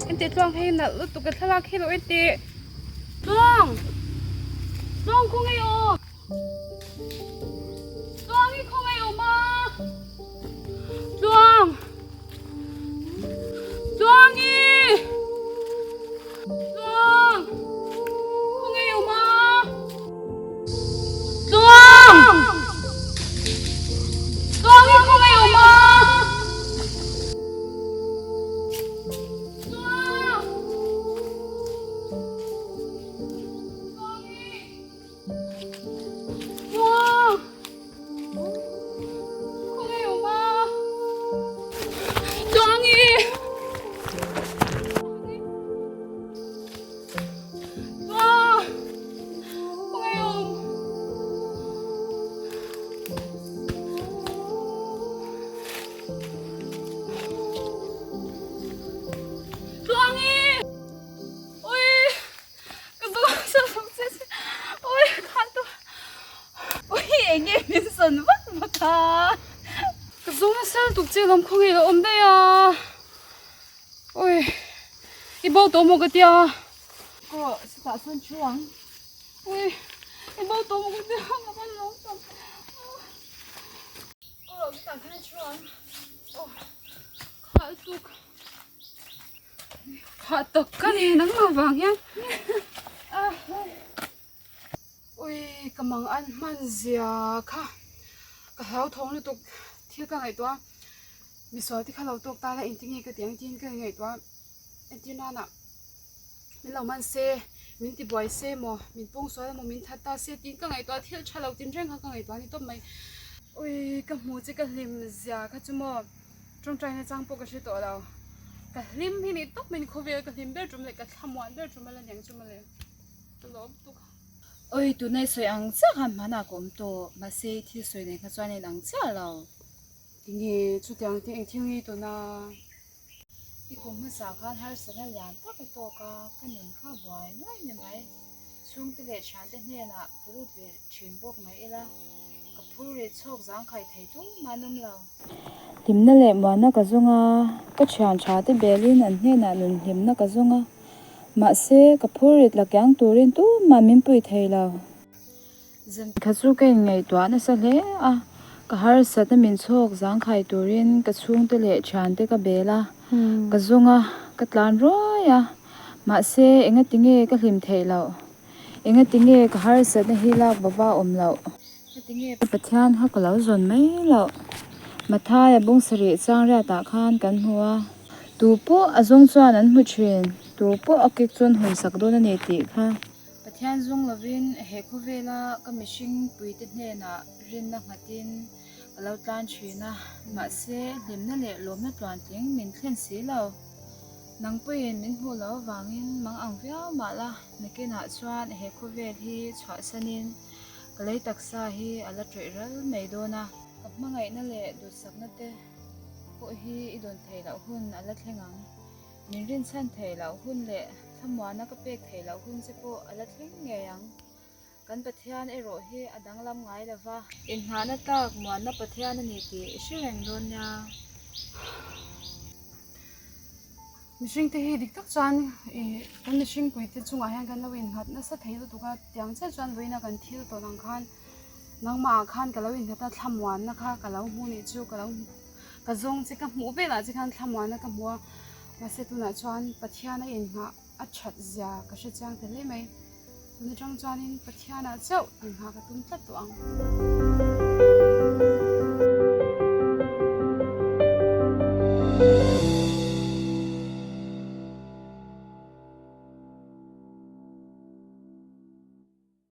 Enteh tluang hei nalh lutuk ka thlalak hi lo enteh. Tluang! Tluang khaw ngei awm! Tluang hi khaw ngei awm a! Tluang! Tluangi! Tluang! Khaw ngei awm a! Tluang! Tluangi khaw ngei awm a! Tluang! Tluangi! Tluang! Khaw ngei awm a! Tluangi! Tluang! Khaw ngei awm! Tluangi! Ui! Ka zawng sa zawng che che. Ui khan tu. Ui eng nge min sawn vak vak a. Ka zawng nasa lutuk che lawm khaw ngei lo awm daih a. Ui i bo tawh maw ka tia. Kaw chutah chuan thu ang. Ui i bo tawh maw ka tia ka van lawm tak. Kaw chutah khan thu ang. Kha lutuk. Hah tak ka ni nangmah vang hian ui ka mang an hman zia kha ka hlauthawng lutuk thil ka ngaihtuah a misual te kha lo tawk ta la engtin nge ka tih ang tiin ka ngaihtuah a entir nana min lo man se min ti buai se maw min pawng sual emaw min that ta se tiin ka ngaihtuah a thil tha lo tinreng kha ka ngaihtuah a ni tawp mai ui ka hmuh che ka hlim zia kha chu maw. Tawngtai na chang pawh ka hre tawh lo. Ka hlim hi ni tawp mai ni khawvel ka hlim ber tum leh ka thlamuan ber tum a la niang chu mawle. Ka lawm tuk. Oi tunai sawi ang chiah khan hmanah ka awm tawh mahse i thil sawi nen kha chuan en ang chiah lo. Tinge chutiang te eng thil nge tuna? I kum hmasa khan harsatna lian tak i tawk a, ka nun kha buai nuai ni mai. Chhungte leh thiante hnenah tulut ve thin bawk mai ila, ka phur ri chhawk zangkhai thei tumah an awm lo. Hlimna leh muanna ka zawng a, ka thian tha te belin an hnenah nun hlimna ka zawng a, mahse ka phur rit la kiang turin tumah min pui thei lo. Zan kha chu ka inngaihtuah nasa hle a, ka harsatna min chhawk zangkhai turin ka chhungte leh thiante ka bel a, ka zawng a, ka tlan ruai a, mahse engati nge ka hlim theih loh? Engati nge ka harsatna hi lak bava awm loh? Heti nge Pathian kha ka lo zawn mai loh? Mathaia bung sarih chang riatah khan kan hmu a, tu pawh a zawng chuan an hmu thin, tu pawh a kek chuan hawn sak dawn a ni tih kha. Pathian zawng lovin he khawvela ka mihring puite hnenah rinna nghatin ka lo tlan thin a, mahse hlimna leh lawmna tluantling min thlen si lo. Nang pawhin min hmuh loh avangin mang ang viau mah la, nakinah chuan he khawvel hi chhuahsanin ka lei taksa hi a la ṭawih ral mai dawn a. Ka hmangaihna leh duhsakna te pawh hi i dawn theih loh hun a la thleng ang. Min rinchhan theih loh hun leh thlamuana ka pek theih loh hun che pawh a la thleng ngei ang. Kan Pathian erawh hi a danglam ngai lo va. Inngahna tlak muanna Pathian a ni tih i hre reng dawn nia. Mihring te hi dik tak chuan ih kan mihring pui te chungah hian kan lo innghat nasa thei lutuk a, tiang chiah chuan vawiina kan thil tawn ang khan nangmah ah khan ka lo innghat a, thlamuanna kha ka lo hmu nih chu ka lo ka zawng che ka hmuh velah che khan thlamuanna ka hmu a, mahse tunah chuan Pathian a innghah a that zia ka hre chiang ta hle mai, tun atang chuanin Pathianah chauh innghah ka tum tlat tawh ang.